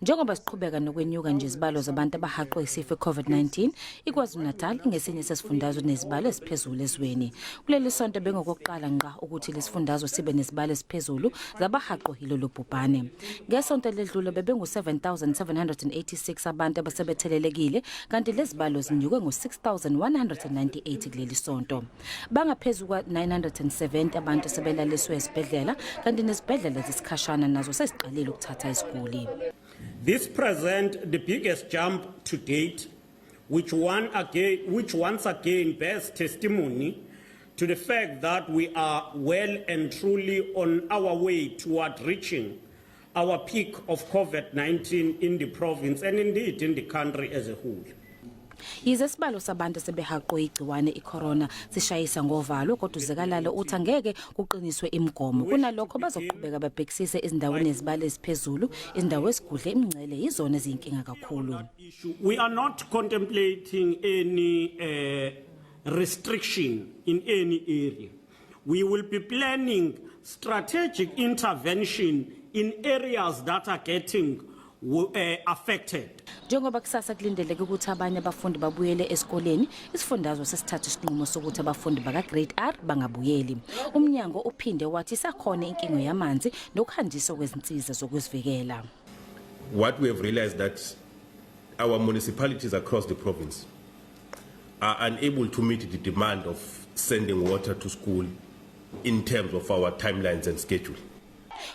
Njengoba siqhubeka nokwenyuka nje izibalo zabantu abahaqwe isifo i-COVID-19, iKwaZulu-Natal ingesinye sesifundazwe nezibalo eziphezulu ezweni. Kuleli sonto bengokokuqala ngqa ukuthi lesifundazwe sibe nezibalo eziphezulu zabahaqwe yilolu bhubhane. Ngesonto eledlule bebengu-7,786 abantu abasebethelelekile kanti lezibalo zinyuke ngo-6,198 kuleli sonto. Bangaphezu kwa-970 abantu sebelaliswe esibhedlela kanti nezibhedlela zesikhashana nazo seziqalile ukuthatha iziguli. This present the biggest jump to date, which once again bears testimony to the fact that we are well and truly on our way toward reaching our peak of COVID-19 in the province and indeed in the country as a whole. Yize isibalo sabantu sebehaqwe igciwane icorona sishayisa ngovalo, kodwa uZikalala uthi angeke kuqiniswe imigomo. Kunalokho bazoqhubeka babhekisise izindaweni ezibalo eziphezulu, izindawo esigudle imingcele yizona eziyinkinga kakhulu. Issue. We are not contemplating any restriction in any area. We will be planning strategic intervention in areas that are getting affected. Njengoba kusasa kulindeleke ukuthi abanye abafundi babuyele esikoleni, isifundazwe sesithatha isinqumo sokuthi abafundi baka Grade R bangabuyeli. Umnyango uphinde wathi isakhona inkinga yamanzi nokuhanjiswa kwezinsiza zokuzivikela. What we have realized that our municipalities across the province are unable to meet the demand of sending water to school in terms of our timelines and schedule.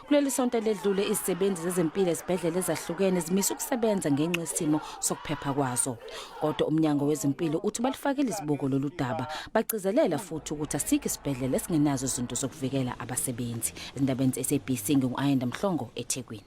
Kuleli sonto ledlule izisebenzi zezempilo ezibhedlela ezahlukene zimise ukusebenza ngenxa yesimo sokuphepha kwazo. Kodwa umnyango wezempilo uthi balifakile izibuko lolu daba, bagcizelela futhi ukuthi asikho isibhedlela esingenazo izinto zokuvikela abasebenzi. Ezindabeni ze-SABC ngingu-Ayanda Mhlongo eThekwini.